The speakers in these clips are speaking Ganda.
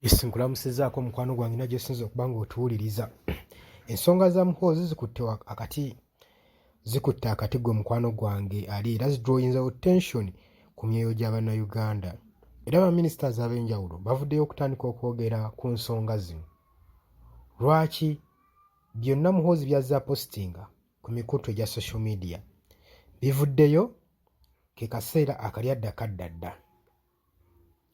Yes, nkulamusizaako mukwano gwange na gyosinza okuba nga otuwuliriza. Ensonga za Muhoozi zikutte akati, zikutte akati gwe mukwano gwange ali era zidrawinzewo tension ku myoyo gya Bannayuganda. Era baminisitaazi ab'enjawulo bavuddeyo okutandika okwogera ku nsonga zino. Lwaki byonna Muhoozi by'azze apositinga ku mikutu egya social media bivuddeyo ke kaseera akalyadda kadda dda.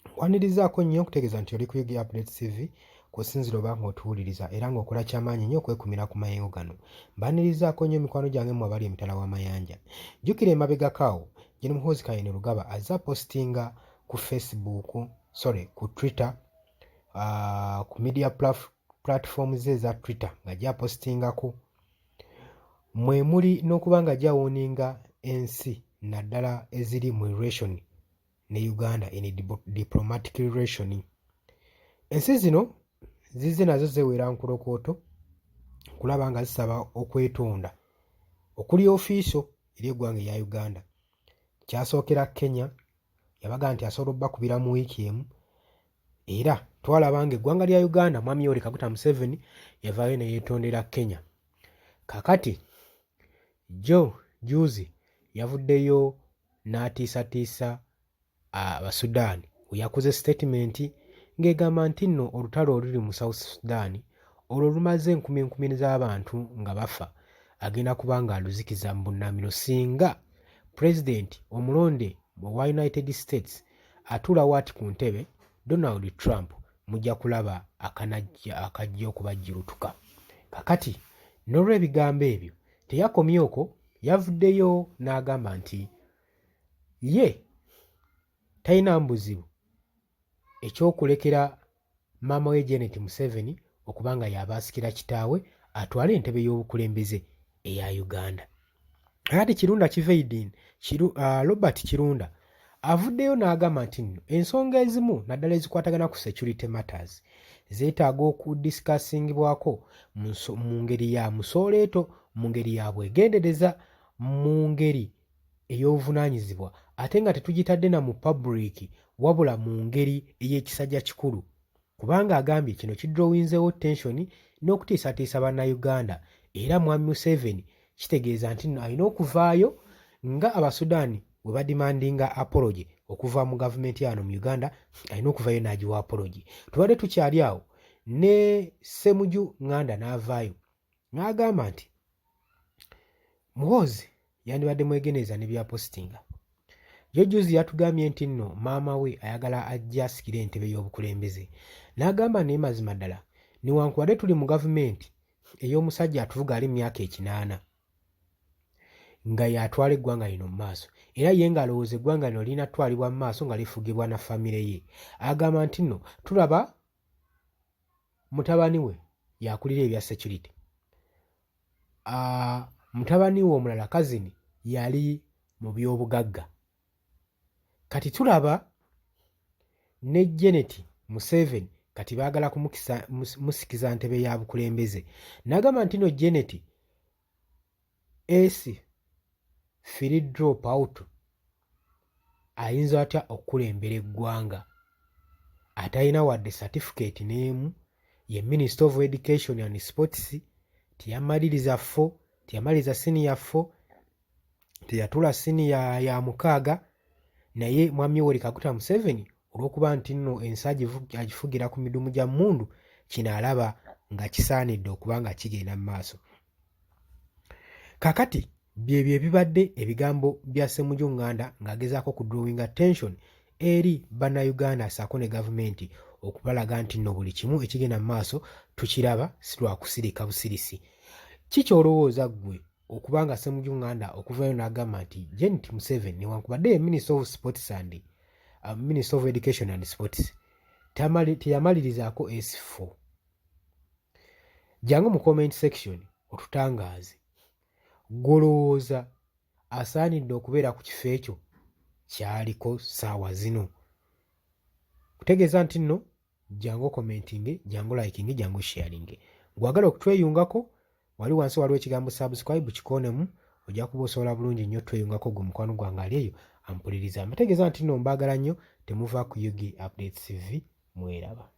Nkwanirizaako nnyo okutegeeza nti oli ku Ug Update TV kw'osinziira oba ng'otuwuliriza era ng'okola kyamaanyi nnyo okwekumira ku mayengo gano. Mbanirizaako nnyo mikwano gyange mmwe abali emitala w'amayanja. Jjukira emabegako awo Gen Muhoozi Kainerugaba azze apositinga ku Facebook, sorry, ku Twitter, ku media platform ze eza Twitter nga gyapositingako mwe muli n'okuba nga gyawooninga ensi naddala eziri mu relation ne Uganda in diplomatic relation. Ensi zino zizze nazo zewera nkulokooto kulaba nga zisaba okwetonda okuli ofiiso eri eggwanga erya Uganda. Kyasookera Kenya yabaga nti asobola obbakubira mu wiiki emu era twalaba nga eggwanga lya Uganda Mwami Yoweri Kaguta Museveni yavaayo ne yeetondera Kenya. Kakati jjo juuzi yavuddeyo n'atiisatiisa Abasudan we yakoze sitatimenti ng'egamba nti nno olutalo oluli mu South Sudan olwo lumaze enkumi enkumi z'abantu nga bafa agenda kuba ng'aluzikiza mu bunnambiro singa pulezidenti omulonde owa United States atuula waati ku ntebe Donald Trump mujja kulaba akanajja akajja okubajjulutuka. Kakati n'olw'ebigambo ebyo Teyakomye okwo, yavuddeyo n'agamba nti ye talinaamu buzibu eky'okulekera maama we Janet Museveni okuba nga y'aba asikira kitaawe atwale entebe y'obukulembeze eya Uganda. Kakati Kirunda Kiveidin, Robert Kirunda avuddeyo n'agamba nti nno ensonga ezimu naddala ezikwatagana ku security matters zeetaaga okudiscussingibwako mu ngeri ya musooleeto, mu ngeri ya bwegendereza, mu ngeri ey'obuvunaanyizibwa ate nga tetugitadde na mu public wabula mu ngeri ey'ekisajja kikulu kubanga agambye kino kidrawinzeewo tension n'okutiisatiisa Bannayuganda era Mwami Museveni kitegeeza nti nno alina okuvaayo nga Abasudan bwe badimandinga apology okuva mu gavumenti ya wano mu Uganda alina okuvayo n'agiwa apology. Tubadde tukyali awo ne Ssemuju Nganda n'avaayo n'agamba nti Muhoozi yandibadde mwegendereza ne byapositinga. Yo jjuuzi yatugambye nti nno maama we ayagala ajje asikire entebe y'obukulembeze. N'agamba naye mazima ddala newankubadde tuli mu gavumenti ey'omusajja atuvuga ali mu myaka ekinaana nga y'atwala eggwanga lino mu maaso era ye ng'alowooza eggwanga lino lirina kutwalibwa mu maaso nga lifugibwa na famire ye. Agamba nti nno tulaba mutabani we y'akulira ebya security. Mutabani we omulala kazini yali mu by'obugagga. Kati tulaba ne Janet Museveni kati baagala kumusikiza ntebe ya bukulembeze. N'agamba nti no Janet S free drop out ayinza atya okukulembera eggwanga atalina wadde certificate n'emu ye Minister of Education and Sports teyamaliriza fo teyamaliriza siniya fo teyatula siniya ya mukaaga naye Mwami Yoweri Kaguta Museveni olw'okuba nti nno ensi agifugira ku midumu gya mmundu kino alaba nga kisaanidde okuba nga kigenda mu maaso. Kakati byebyo ebibadde ebigambo bya Ssemuju Nganda ng'agezaako okudrawinga tension eri Bannayuganda ssaako ne gavumenti okubalaga nti nno buli kimu ekigenda mu maaso tukiraba si lwa kusirika busirisi. Ki ky'olowooza ggwe okuba nga Ssemuju Nganda okuvayo n'agamba nti Janet Museveni newankubadde ye Minister of Sports and Minister of Education and Sports teyamalirizaako S4. Jangu mu comment section otutangaaze. Ggwe olowooza asaanidde okubeera ku kifo ekyo ky'aliko ssaawa zino? Kutegeeza nti nno jangu okomentinge, jangu likinge, jangu sharinge. Ggwe agala okutweyungako wali wansi waliwo ekigambo subscribe kikoonemu ojja kuba osobola bulungi nnyo tweyungako gwe mukwano gwange ali eyo ampuliriza. Mbategeeza nti nno mbaagala nnyo temuva ku Ug Updates TV mweraba.